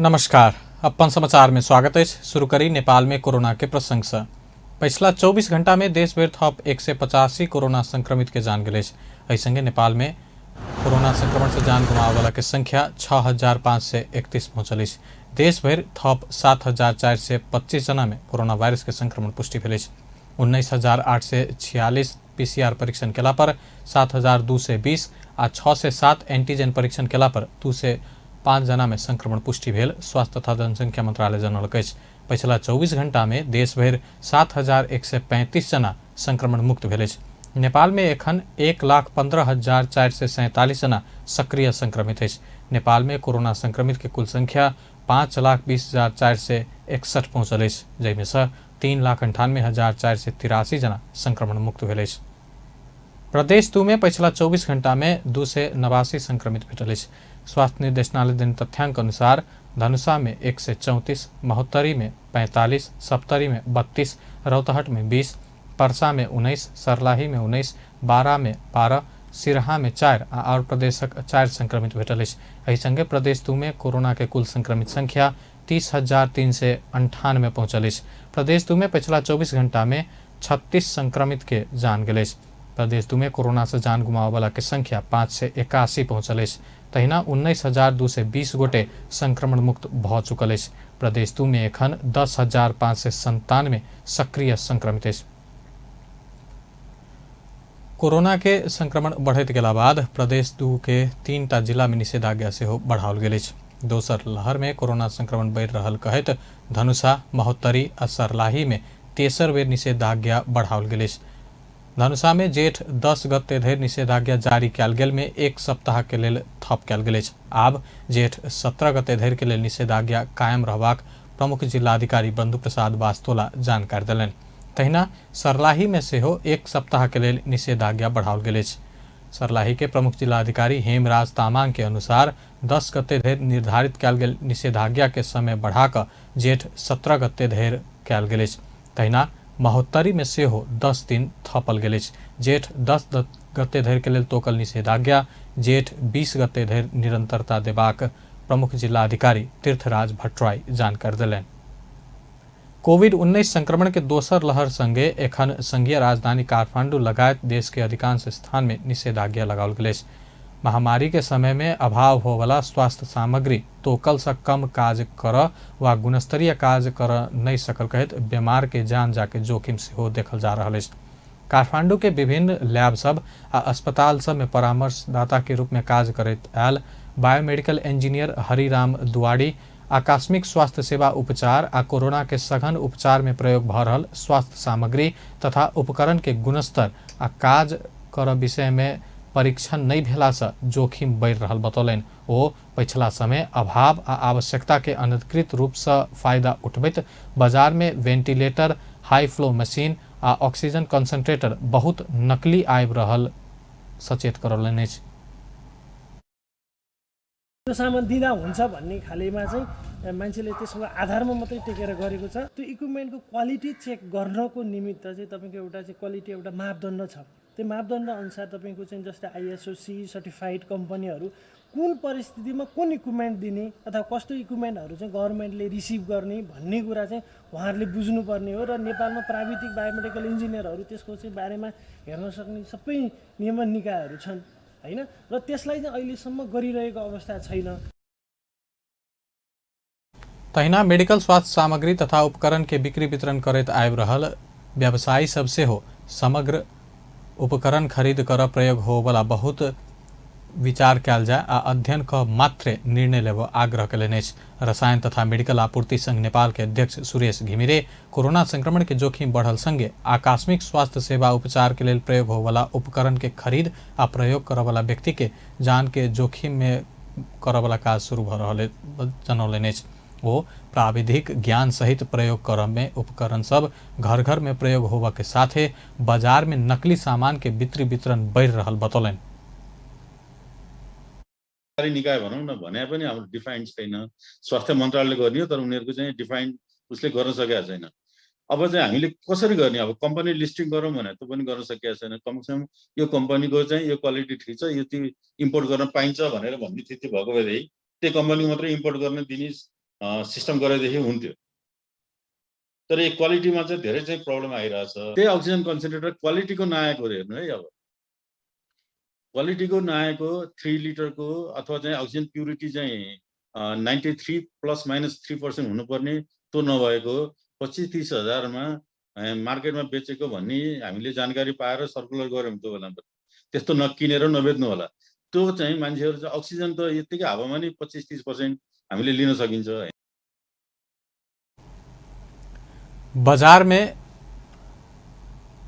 नमस्कार, अपन समाचार में स्वागत अछि। शुरू करी नेपाल में कोरोना के प्रसंग से। पछिला 24 घंटा में देश भरि थप 185 कोरोना संक्रमित के जान गेल अछि। एहि संगे नेपाल में कोरोना संक्रमण से जान गुमाबय वाला के संख्या 6531 पहुंचल अछि। देश भरि थप 7425 जना में कोरोना वायरस के संक्रमण पुष्टि भेल अछि। 19,846 पीसीआर परीक्षण केला पर 7220 आ 607 एंटीजन परीक्षण केला पर 205 जना में संक्रमण पुष्टि भेल स्वास्थ्य तथा जनसंख्या मंत्रालय जनौलक अछि। पछिला 24 घंटा में देश भरि 7135 जना संक्रमण मुक्त भेल अछि। नेपाल में एखन 1,15,447 जना सक्रिय संक्रमित अछि। नेपाल में कोरोना संक्रमित के कुल संख्या 5,20,461 पहुंचल अछि, जाहिमे सँ 3,98,483 जना संक्रमण मुक्त भेल अछि। प्रदेश 2 में पछिला 24 घंटा में 289 संक्रमित भेटल अछि। स्वास्थ्य निर्देशनालय देने तथ्यांक अनुसार धनुषा में 134, महोत्तरी में 45, सप्तरी में 32, रौतहट में 20, परसा में 19, सर्लाही में 19, बारा में 12, सिरहा में 4 आ और प्रदेशक 4 संक्रमित भेटल अछि। एहि संगे प्रदेश 2 में कोरोना के कुल संक्रमित संख्या 30,398 पहुंचल अछि। प्रदेश 2 में पछिला 24 घंटा में 36 संक्रमित के जान गेल अछि। प्रदेश 2 में कोरोना से जान गुमाबय वाला के संख्या 581 पहुंचल अछि। तहिना 19,220 गोटे संक्रमण मुक्त भऽ चुकल अछि। प्रदेश 2 में एखन 10,597 सक्रिय संक्रमित अछि। कोरोना के संक्रमण बढ़ैत गेला बाद प्रदेश 2 के 3टा जिला में निषेधाज्ञा सेहो बढ़ाओल गेल अछि। दोसर लहर में कोरोना संक्रमण बढ़ि रहल कहैत धनुषा, महोत्तरी आ सर्लाही में तेसर बेर निषेधाज्ञा बढ़ाओल गेल अछि। धनुषा में जेठ 10 गते धरि निषेधाज्ञा जारी कयल गेल में 1 सप्ताह के लेल थप कयल गेल अछि। आब जेठ 17 गते धरि के लेल निषेधाज्ञा कायम रहबाक प्रमुख जिलाधिकारी बंधु प्रसाद बास्तोला जानकारी देलनि। तहिना सर्लाही में सेहो 1 सप्ताह के लेल निषेधाज्ञा बढ़ाओल गेल अछि। सर्लाही के प्रमुख जिलाधिकारी हेमराज तामांग के अनुसार 10 गते धरि निर्धारित कयल गेल निषेधाज्ञा के समय बढ़ाकऽ जेठ 17 गते धरि कयल गेल अछि। तहिना महोत्तरी में सेहो 10 दिन थपल गेल अछि। जेठ 10 गते धरि के लेल तोकल निषेधाज्ञा जेठ 20 गते धरि निरंतरता देबाक प्रमुख जिलाधिकारी तीर्थराज भट्टराई जानकारी देलनि। कोविड-19 संक्रमण के दोसर लहर संगे एखन संघीय राजधानी काठमांडू लगायत देश के अधिकांश स्थान में निषेधाज्ञा लगाओल गेल अछि। महामारी के समय में अभाव होवला स्वास्थ्य सामग्री तोकल से कम काज कर वा गुणस्तरीय काज कर नहीं सकल कहैत बीमार के जान जाके जोखिम सेहो देखल जा रहल अछि। काठमांडू के विभिन्न लैब सब आ अस्पताल सब में परामर्शदाता के रूप में काज करैत आयल बायोमेडिकल इंजीनियर हरिराम दुआड़ी आकस्मिक स्वास्थ्य सेवा उपचार आ कोरोना के सघन उपचार में प्रयोग भऽ रहल स्वास्थ्य सामग्री तथा उपकरण के गुणस्तर आ काज कर विषय में परीक्षण नहि भेलासँ जोखिम बढ़ि रहल बतौलनि। ओ पछिला समय अभाव आ आवश्यकता के अनधिकृत रूपसँ फायदा उठबैत बाजार में वेंटिलेटर, हाई फ्लो मशीन आ ऑक्सीजन कंसंट्रेटर बहुत नकली आबि रहल सचेत करौलनि अछि। त्यो सामान दिँदा हुन्छ भन्ने खालेमा चाहिँ मान्छेले त्यसको आधारमा मात्रै टेकेर गरेको छ। त्यो इक्विपमेन्टको क्वालिटी चेक गर्नको निमित्त चाहिँ तपाईँको एउटा चाहिँ क्वालिटी एउटा मापदण्ड छ। त्यो मापदण्ड अनुसार तपाईँको चाहिँ जस्तै आइएसओसी सर्टिफाइड कम्पनीहरू कुन परिस्थितिमा कुन इक्विपमेन्ट दिने अथवा कस्तो इक्विपमेन्टहरू चाहिँ गभर्मेन्टले रिसिभ गर्ने भन्ने कुरा चाहिँ उहाँहरूले बुझ्नुपर्ने हो र नेपालमा प्राविधिक बायोमेडिकल इन्जिनियरहरू त्यसको चाहिँ बारेमा हेर्न सक्ने सबै नियमन निकायहरू छन् हैन र त्यसलाई चाहिँ अहिलेसम्म गरिरहेको अवस्था छैन। तहिना मेडिकल स्वास्थ्य सामग्री तथा उपकरण के बिक्री वितरण करैत आबि रहल व्यवसायी सब सेहो समग्र उपकरण खरीद कर प्रयोग होवला बहुत विचार कयल जाय आ अध्ययन क मात्रे निर्णय लेबऽ आग्रह कयलनि अछि। रसायन तथा मेडिकल आपूर्ति संघ नेपाल के अध्यक्ष सुरेश घिमिरे कोरोना संक्रमण के जोखिम बढ़ल संगे आकस्मिक स्वास्थ्य सेवा उपचार के लेल प्रयोग होवला उपकरण के खरीद आ प्रयोग करऽवला व्यक्ति के जान के जोखिम में करऽवला काज शुरू भऽ रहल जनौलनि अछि। ओ प्राविधिक ज्ञान सहित प्रयोग करऽ में उपकरण सब घर घर में प्रयोग होबऽ के साथे बाजार में नकली सामान के बिक्री वितरण बढ़ि रहल बतौलनि। निकाय भनौँ न भने पनि हाम्रो डिफाइन्ड छैन। स्वास्थ्य मन्त्रालयले गर्ने हो तर उनीहरूको चाहिँ डिफाइन्ड उसले गर्न सकेको छैन। अब चाहिँ हामीले कसरी गर्ने, अब कम्पनी लिस्टिङ गरौँ भने त पनि गर्न सकेको छैन। कमसेकम यो कम्पनीको चाहिँ यो क्वालिटी ठिक छ, यो त्यो इम्पोर्ट गर्न पाइन्छ भनेर भन्ने स्थिति भएको भएदेखि त्यो कम्पनी मात्रै इम्पोर्ट गर्न दिने सिस्टम गरेदेखि हुन्थ्यो। तर यो क्वालिटीमा चाहिँ धेरै चाहिँ प्रब्लम आइरहेछ। त्यही अक्सिजन कन्सन्ट्रेटर क्वालिटीको नआएको हेर्नु है, अब क्वालिटीको नआएको 3 लिटरको अथवा चाहिँ अक्सिजन प्युरिटी चाहिँ 93 ±3% हुनुपर्ने, त्यो नभएको 25-30 हजारमा मार्केटमा बेचेको भन्ने हामीले जानकारी पाएर सर्कुलर गऱ्यौँ त्यो बेलामा। त्यस्तो नकिनेर नबेच्नु होला। त्यो चाहिँ मान्छेहरू चाहिँ अक्सिजन त यत्तिकै हावामा नि 25-30% हामीले लिन सकिन्छ। बाजार में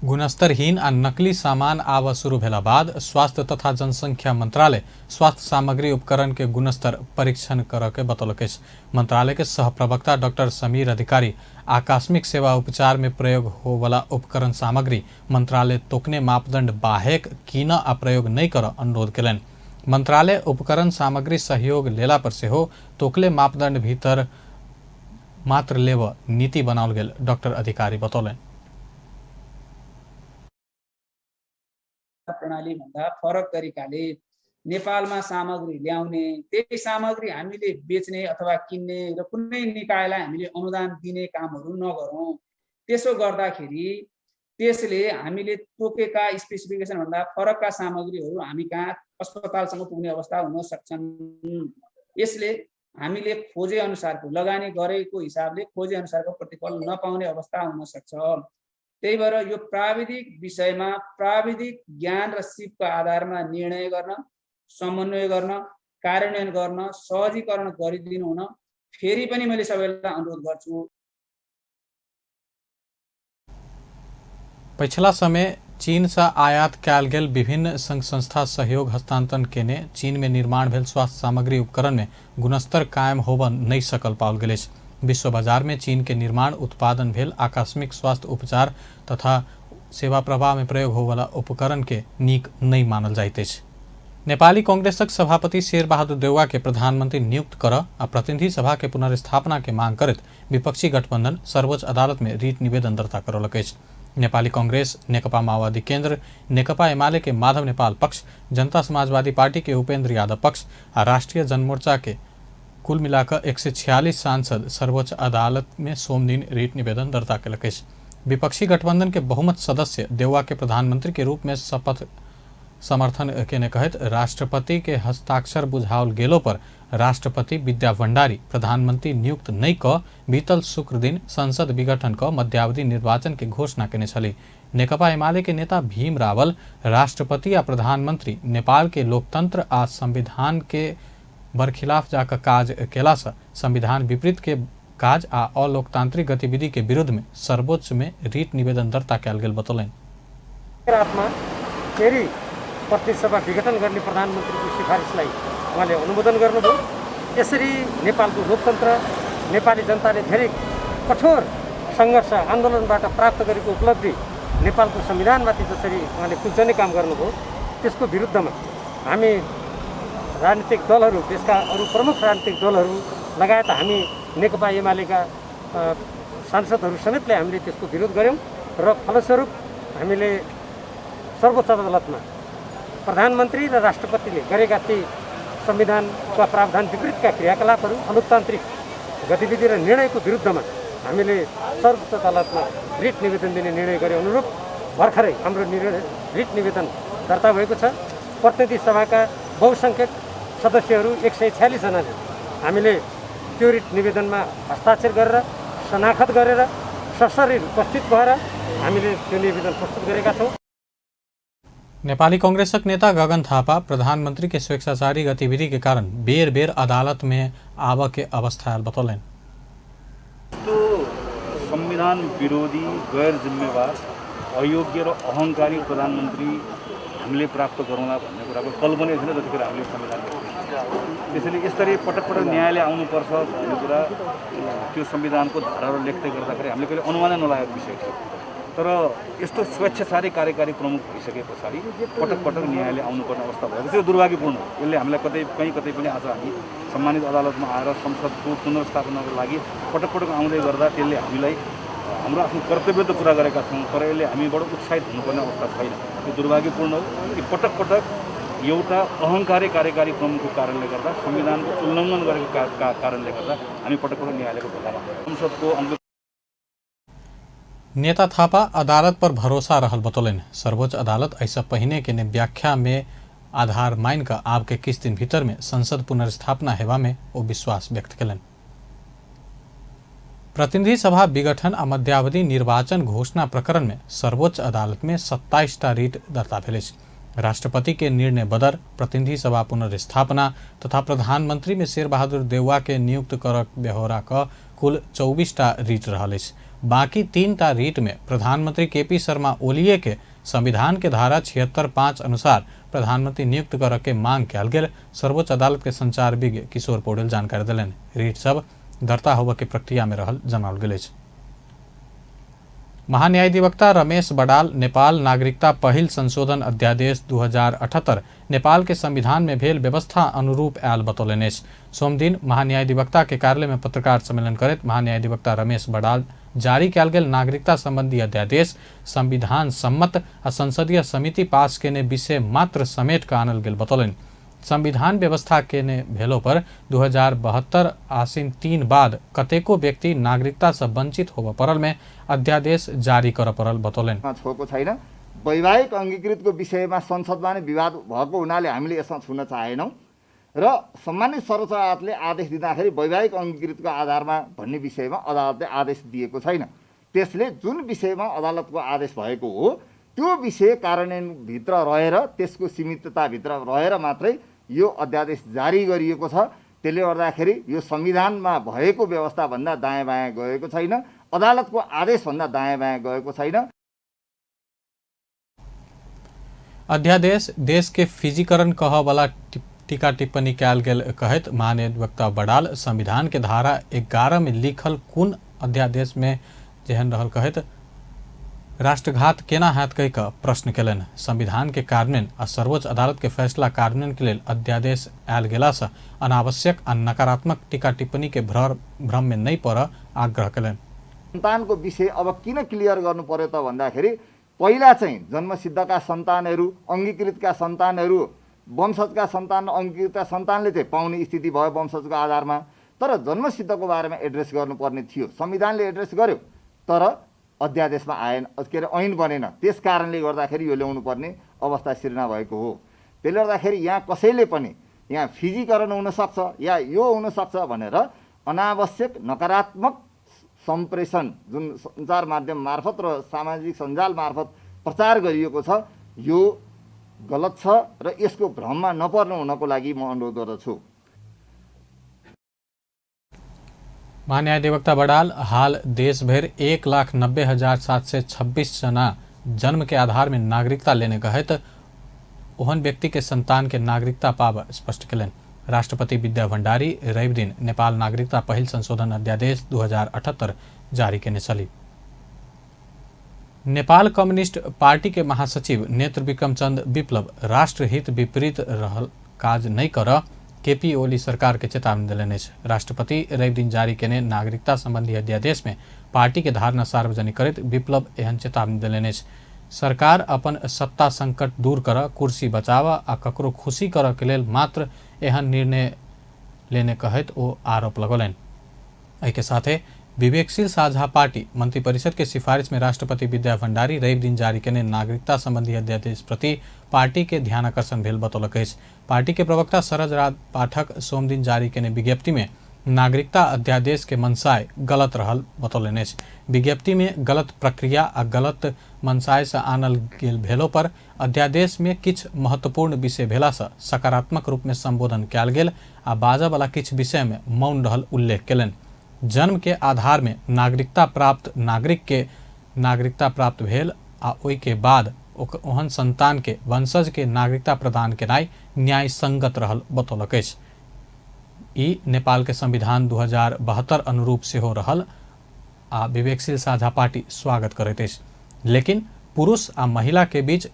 गुणस्तरहीन आ नकली सामान आबऽ शुरू भेला बाद स्वास्थ्य तथा जनसंख्या मंत्रालय स्वास्थ्य सामग्री उपकरण के गुणस्तर परीक्षण करऽ के बतौलक अछि। मंत्रालय के सह प्रवक्ता डॉक्टर समीर अधिकारी आकस्मिक सेवा उपचार में प्रयोग होवला उपकरण सामग्री मंत्रालय तोकने मापदंड बाहेक कीनऽ आ प्रयोग नहि करऽ अनुरोध केलनि। मंत्रालय उपकरण सामग्री सहयोग लेला पर सेहो तोकले मापदंड भीतर मात्र लेबऽ नीति बनाओल गेल डॉक्टर अधिकारी बतौलनि। प्रणाली भन्दा फरक तरिकाले नेपालमा सामग्री ल्याउने, त्यही सामग्री हामीले बेच्ने अथवा किन्ने र कुनै निकायलाई हामीले अनुदान दिने कामहरू नगरौँ। त्यसो गर्दाखेरि त्यसले हामीले तोकेका स्पेसिफिकेसन भन्दा फरकका सामग्रीहरू हामी कहाँ अस्पतालसम्म पुग्ने अवस्था हुन सक्छन्। यसले हामीले खोजे अनुसारको, लगानी गरेको हिसाबले खोजे अनुसारको प्रतिफल नपाउने अवस्था हुन सक्छ। त्यही भएर यो प्राविधिक विषयमा प्राविधिक ज्ञान र सिपको आधारमा निर्णय गर्न, समन्वय गर्न, कार्यान्वयन गर्न सहजीकरण गरिदिनु हुन फेरि पनि मैले सबैलाई अनुरोध गर्छु। पछिला समय चीन से आयात कयल गेल विभिन्न संघ संस्था सहयोग हस्तांतरण केने चीन में निर्माण भेल स्वास्थ्य सामग्री उपकरण में गुणस्तर कायम होबऽ नहि सकल पाओल गेल अछि। विश्व बाजार में चीन के निर्माण उत्पादन भेल आकस्मिक स्वास्थ्य उपचार तथा सेवा प्रवाह में प्रयोग होवला उपकरण के नीक नहि मानल जाइत अछि। नेपाली कांग्रेसक सभापति शेरबहादुर देउवा के प्रधानमंत्री नियुक्त कर आ प्रतिनिधि सभा के पुनर्स्थापना के मांग करैत विपक्षी गठबंधन सर्वोच्च अदालत में रिट निवेदन दर्ता करौलक अछि। नेपाली कांग्रेस, नेकपा माओवादी केंद्र, नेकपा एमाले के माधव नेपाल पक्ष, जनता समाजवादी पार्टी के उपेंद्र यादव पक्ष आ राष्ट्रीय जनमोर्चा के कुल मिलाकर 146 सांसद सर्वोच्च अदालत में सोमदिन रिट निवेदन दर्ता केलक अछि। विपक्षी गठबंधन के बहुमत सदस्य देउवा के प्रधानमंत्री के रूप में शपथ समर्थन केने कहैत राष्ट्रपति के हस्ताक्षर बुझाओल गेलो पर राष्ट्रपति विद्या भंडारी प्रधानमंत्री नियुक्त नहि कऽ बीतल शुक्र दिन संसद विघटन कऽ मध्यावधि निर्वाचन के घोषणा केने छली। नेकपा एमाले के नेता भीम रावल राष्ट्रपति आ प्रधानमंत्री नेपाल के लोकतंत्र आ संविधान के बरखिलाफ जाकर काज केलासँ संविधान विपरीत के काज आ अलोकतांत्रिक गतिविधि के विरुद्ध में सर्वोच्च में रिट निवेदन दर्ता कयल गेल बतौलनि। रातमा फेरि प्रतिनिधि सभा विघटन गर्ने प्रधानमन्त्रीको सिफारिसलाई उहाँले अनुमोदन गर्नुभयो। यसरी नेपालको लोकतन्त्र, नेपाली जनताले धेरै कठोर सङ्घर्ष आन्दोलनबाट प्राप्त गरेको उपलब्धि नेपालको संविधानमाथि जसरी उहाँले कुल्चने काम गर्नुभयो, त्यसको विरुद्धमा हामी राजनीतिक दलहरू, देशका अरू प्रमुख राजनीतिक दलहरू लगायत हामी नेकपा एमालेका सांसदहरू समेतले हामीले त्यसको विरोध गऱ्यौँ र फलस्वरूप हामीले सर्वोच्च अदालतमा प्रधानमन्त्री र राष्ट्रपतिले गरेका ती संविधानका प्रावधान विपरीतका क्रियाकलापहरू, अलोकतान्त्रिक गतिविधि र निर्णयको विरुद्धमा हामीले सर्वोच्च अदालतमा रिट निवेदन दिने निर्णय गरे अनुरूप भर्खरै हाम्रो रिट निवेदन दर्ता भएको छ। प्रतिनिधि सभाका बहुसङ्ख्यक सदस्यहरू 146 जनाले हामीले त्यो रिट निवेदनमा हस्ताक्षर गरेर, शनाखत गरेर, सशरीर उपस्थित भएर हामीले त्यो निवेदन प्रस्तुत गरेका छौँ। नेपाली कांग्रेसक नेता गगन थापा प्रधानमंत्री के स्वेच्छाचारी गतिविधि के कारण बेर बेर अदालत में आबऽ के अवस्था आयल बतौलनि। त्यो संविधान विरोधी, गैर जिम्मेवार, अयोग्य र अहंकारी प्रधानमन्त्री हामीले प्राप्त गरौँला भन्ने कुराको कल्पनै थिएन जतिखेर हामीले संविधान लेख्यौँ। त्यसैले यसरी पटक पटक न्यायालय आउनुपर्छ भन्ने कुरा त्यो संविधानको धाराहरू लेख्दै गर्दाखेरि हामीले कहिले अनुमानै नलागेको विषय थियो। तर यस्तो स्वेच्छाचारी कार्यकारी प्रमुख भइसके पछाडि पटक पटक न्यायालय आउनुपर्ने अवस्था भएको चाहिँ दुर्भाग्यपूर्ण हो। यसले हामीलाई कतै कहीँ कतै पनि आज हामी सम्मानित अदालतमा आएर संसदको पुनर्स्थापनाको लागि पटक पटक आउँदै गर्दा त्यसले हामीलाई हाम्रो आफ्नो कर्तव्य त पुरा गरेका छौँ, तर यसले हामी बडो उत्साहित हुनुपर्ने अवस्था छैन। यो दुर्भाग्यपूर्ण हो कि पटक पटक एउटा अहङ्कारी कार्यकारी प्रमुखको कारणले गर्दा, संविधानको उल्लङ्घन गरेको कारणले गर्दा हामी पटक पटक न्यायालयको ढोकामा संसदको नेता थापा अदालत पर भरोसा रहल बतौलनि। सर्वोच्च अदालत ऐसा पहिने के व्याख्या में आधार मान कऽ आब के किछु दिन भीतर में संसद पुनर्स्थापना हेबा में ओ विश्वास व्यक्त केलनि। प्रतिनिधि सभा विघटन आ मध्यावधि निर्वाचन घोषणा प्रकरण में सर्वोच्च अदालत में 27टा रिट दर्ता भेल अछि। राष्ट्रपति के निर्णय बदर प्रतिनिधि सभा पुनर्स्थापना तथा प्रधानमंत्री में शेरबहादुर देउवा के नियुक्त करक व्यहोरा क कुल 24टा रिट रहल अछि। बाकी 3टा रिट में प्रधानमंत्री केपी शर्मा ओलिए के संविधान के धारा 76(5) अनुसार प्रधानमंत्री नियुक्त करऽ के मांग कयल गेल सर्वोच्च अदालत के संचार विज्ञ किशोर पौडेल जानकारी देलनि। रिट सब दर्ता होबऽ के प्रक्रिया में रहल जनाओल गेल अछि। महान्यायाधिवक्ता रमेश बडाल नेपाल नागरिकता पहिल संशोधन अध्यादेश 2078 नेपाल के संविधान में भेल व्यवस्था अनुरूप आयल बतौलनि अछि। सोमदिन महान्यायाधिवक्ता के कार्यालय में पत्रकार सम्मेलन करैत महान्यायाधिवक्ता रमेश बडाल जारी कयल गेल नागरिकता संबंधी अध्यादेश संविधान सम्मत आ संसदीय समिति पास केने विषय मात्र समेट कऽ आनल गेल बतौलनि। संविधान व्यवस्था केने भेलो पर 2072 आसिन 3 बाद कतेको व्यक्ति नागरिकता से वंचित होबऽ पड़ल में अध्यादेश जारी करऽ पड़ल बतौलनि। छोएको छैन। वैवाहिक अङ्गीकृतको विषयमा संसदमा नै विवाद भएको हुनाले हामीले यसमा छुन चाहेनौँ र सम्मानित सर्वोच्च अदालतले आदेश दिँदाखेरि वैवाहिक अङ्गीकृतको आधारमा भन्ने विषयमा अदालतले आदेश दिएको छैन। त्यसले जुन विषयमा अदालतको आदेश भएको हो त्यो विषय कार्यान्वयनभित्र रहेर, त्यसको सीमितताभित्र रहेर मात्रै यो अध्यादेश जारी गरिएको छ। त्यसले गर्दाखेरि यो संविधानमा भएको व्यवस्थाभन्दा दायाँ बायाँ गएको छैन, अदालतको आदेशभन्दा दायाँ बायाँ गएको छैन। अध्यादेश देश के फिजीकरण कहऽवला टीका टिप्पणी कयल गेल कहैत महाधिवक्ता बडाल संविधान के धारा 11 में लिखल कुन अध्यादेश में जेहन रहल कहैत राष्ट्रघात केना हैत कहि कऽ प्रश्न केलनि। संविधान के कार्यान्वयन आ सर्वोच्च अदालत के फैसला कार्यान्वयन के लेल अध्यादेश आयल गेलासँ अनावश्यक आ नकारात्मक टीका टिप्पणी के भ्रम में नहि पड़ऽ आग्रह केलनि। सन्तानको विषय अब किन क्लियर गर्नु पर्यो त भन्दाखेरि पहिला चाहिँ जन्मसिद्धका सन्तानहरू, अङ्गीकृतका सन्तानहरू, वंशजका सन्तान, अङ्गीकृतका सन्तानले चाहिँ पाउने स्थिति भयो वंशजको आधारमा, तर जन्मसिद्धको बारेमा एड्रेस गर्नुपर्ने थियो। संविधानले एड्रेस गर्यो तर अध्यादेशमा आएन, के अरे ऐन बनेन। त्यस कारणले गर्दाखेरि यो ल्याउनु पर्ने अवस्था सिर्जना भएको हो। त्यसले गर्दाखेरि यहाँ कसैले पनि यहाँ फिजीकरण हुनसक्छ या यो हुनसक्छ भनेर अनावश्यक नकारात्मक सम्प्रेषण जुन सञ्चार माध्यम मार्फत र सामाजिक सञ्जाल मार्फत प्रचार गरिएको छ यो गलत छ र यसको भ्रममा नपर्नु हुनको लागि म अनुरोध गर्दछु। महान्यायाधिवक्ता बडाल हाल देशभरि 1,90,726 जना जन्म के आधार में नागरिकता लेने कहैत ओहन व्यक्ति के संतान के नागरिकता पाब स्पष्ट केलनि। राष्ट्रपति विद्या भण्डारी रवि दिन नेपाल नागरिकता पहिल संशोधन अध्यादेश 2078 जारी केने छली। नेपाल कम्युनिस्ट पार्टी के महासचिव नेत्र विक्रम चंद विप्लव राष्ट्रहित विपरीत रहल काज नहीं कर केपी ओली सरकार के चेतावनी देलनि अछि। राष्ट्रपति रवि दिन जारी केने नागरिकता संबंधी अध्यादेश में पार्टी के धारणा सार्वजनिक करैत विप्लव एहन चेतावनी देलनि अछि। सरकार अपन सत्ता संकट दूर कर, कुर्सी बचाव आ ककरो खुशी करऽ के लेल मात्र एहन निर्णय लेने कहैत ओ आरोप लगौलनि। एहिके साथे विवेकशील साझा पार्टी मंत्रिपरिषद के सिफारिश में राष्ट्रपति विद्या भण्डारी रवि दिन जारी केने नागरिकता संबंधी अध्यादेश प्रति पार्टी के ध्यानाकर्षण भेल बतौलक अछि। पार्टी के प्रवक्ता सरज राज पाठक सोमदिन जारी केने विज्ञप्ति में नागरिकता अध्यादेश के मनसाय गलत रहल बतौलनि अछि। विज्ञप्ति में गलत प्रक्रिया आ गलत मनसाय से आनल गेल भेलो पर अध्यादेश में किछु महत्वपूर्ण विषय भेलासँ सकारात्मक रूप में संबोधन कयल गेल आ बाजऽवला किछु विषय में मौन रहल उल्लेख केलनि। जन्म के आधार में नागरिकता प्राप्त नागरिक के नागरिकता प्राप्त भेल आ ओहि के बाद ओहन संतान के वंशज के नागरिकता प्रदान केनाइ न्याय संगत रहल बतौलक अछि। ई नेपाल के संविधान 2072 अनुरूप सेहो रहल आ विवेकशील साझा पार्टी स्वागत करैत अछि। लेकिन पुरुष आ महिला के बीच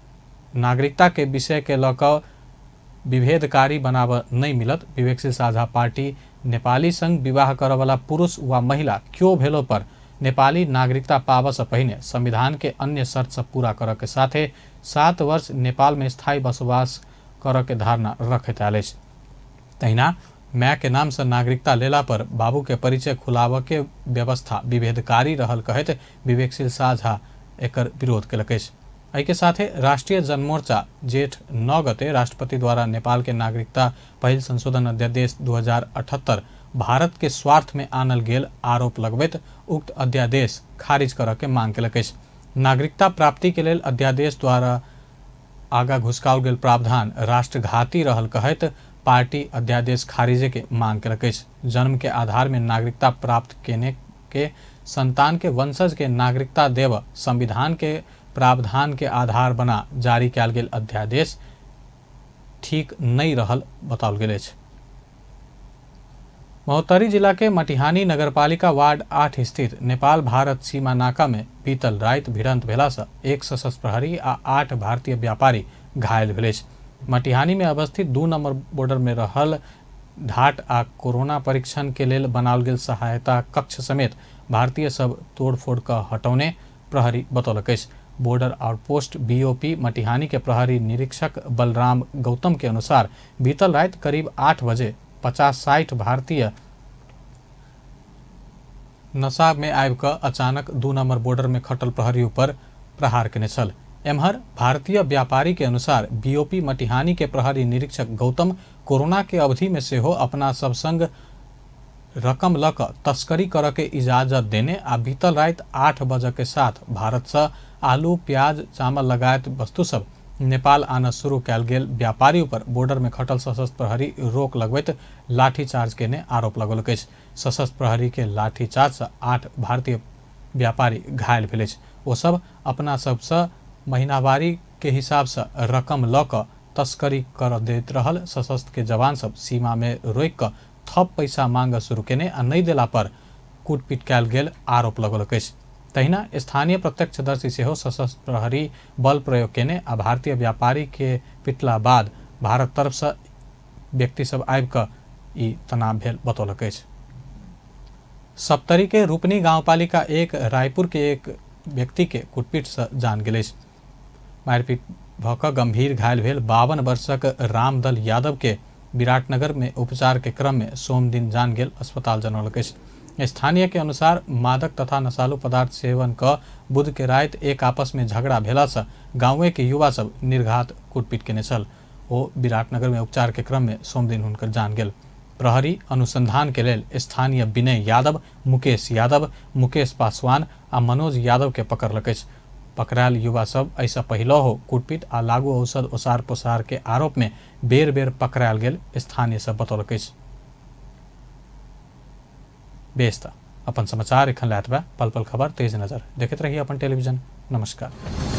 नागरिकता के विषय के लऽ कऽ विभेदकारी बनाबऽ नहि मिलत। विवेकशील साझा पार्टी नेपाली संग विवाह करऽवला पुरुष वा महिला क्यो भेलो पर नेपाली नागरिकता पाबऽ पहिने संविधान के अन्य शर्त सब पूरा करऽ के साथे 7 वर्ष नेपाल में स्थायी बसोबास करऽ के धारणा रखैत आयल अछि। तहिना माय के नाम से नागरिकता लेला पर बाबू के परिचय खुलाबऽ के व्यवस्था विभेदकारी रहल कहैत विवेकशील साझा एकर विरोध केलक अछि। एहिके साथे राष्ट्रिय जनमोर्चा जेठ 9 गते राष्ट्रपति द्वारा नेपाल के नागरिकता पहिल संशोधन अध्यादेश 2078 भारत के स्वार्थ में आनल गेल आरोप लगबैत उक्त अध्यादेश खारिज करऽ के मांग केलक अछि। नागरिकता प्राप्ति के लेल अध्यादेश द्वारा आगा घुसकाओल गेल प्रावधान राष्ट्रघाती रहल कहैत पार्टी अध्यादेश खारिजे के मांग केलक अछि। जन्म के आधार में नागरिकता प्राप्त केने के संतान के वंशज के नागरिकता देव संविधान के प्रावधान के आधार बना जारी कयल गेल अध्यादेश ठीक नहि रहल बताओल गेल अछि। महोत्तरी जिला के मटिहानी नगरपालिका वार्ड 8 स्थित नेपाल भारत सीमा नाका में बीतल राति भिड़ंत भेला से 1 सशस्त्र प्रहरी आ 8 भारतीय व्यापारी घायल भेल अछि। मटिहानी में अवस्थित 2 नंबर बॉर्डर में रहल ढाट आ कोरोना परीक्षण के लेल बनाओल गेल सहायता कक्ष समेत भारतीय सब तोड़फोड़ क हटौने प्रहरी बतौलक अछि। बॉर्डर आउटपोस्ट बीओपी मटिहानी के प्रहरी निरीक्षक बलराम गौतम के अनुसार बीतल राति करीब 8 बजे 50-60 भारतीय नशा में आबि कऽ अचानक 2 नंबर बॉर्डर में खटल प्रहरी ऊपर प्रहार केने छल। एम्हर भारतीय व्यापारी के अनुसार बीओपी मटिहानी के प्रहरी निरीक्षक गौतम कोरोना के अवधि में सेहो अपना सब संग रकम लऽ कऽ तस्करी करऽ के इजाजत देने आ बीतल राति 8 बजे के साथ भारत से आलू, प्याज, चावल लगायत वस्तु सब नेपाल आना शुरू कयल गेल व्यापारी ऊपर बॉर्डर में खटल सशस्त्र प्रहरी रोक लगबैत लाठीचार्ज केने आरोप लगौलक अछि। सशस्त्र प्रहरी के लाठीचार्ज से 8 भारतीय व्यापारी घायल भेल अछि। ओ सब अपना सबसँ महीनावारी के हिसाब से रकम लऽ कऽ तस्करी कर दैत रहल सशस्त्र के जवान सब सीमा में रोकि कऽ थप पैसा मांग शुरू केने आ नहि देला पर कुटपीट कयल गेल आरोप लगौलक अछि। तहिना स्थानीय प्रत्यक्षदर्शी सेहो सशस्त्र प्रहरी बल प्रयोग केने आ भारतीय व्यापारी के पिटला बाद भारत तरफ से व्यक्ति सब आबि कऽ ई तनाव भेल बतौलक अछि। सप्तरी के रूपनी गांवपालिका 1 रायपुर के एक व्यक्ति के कुटपीट से जान गेल अछि। मारिपीट भऽ कऽ गंभीर घायल भेल 52 वर्षक रामदल यादव के विराटनगर में उपचार के क्रम में सोम दिन जान गेल अस्पताल जनौलक अछि। स्थानीय के अनुसार मादक तथा नशालु पदार्थ सेवन क बुध के राति एक आपस में झगड़ा भेला से गांवे के युवा सब निर्घात कुटपीट केने छल। ओ विराटनगर में उपचार के क्रम में सोमदिन हुनकर जान गेल। प्रहरी अनुसंधान के लेल स्थानीय विनय यादव, मुकेश यादव, मुकेश पासवान आ मनोज यादव के पकड़लक अछि। पकड़ायल युवा सब एहिसँ पहिलहो कुटपीट आ लागू औषध ओसार पोसार के आरोप में बेर बेर पकड़ायल गेल स्थानीय सब बतौलक अछि। बेस त अपन समाचार एखन लए पल पल खबर तेज नजर देखैत रहिए अपन टेलीविजन। नमस्कार।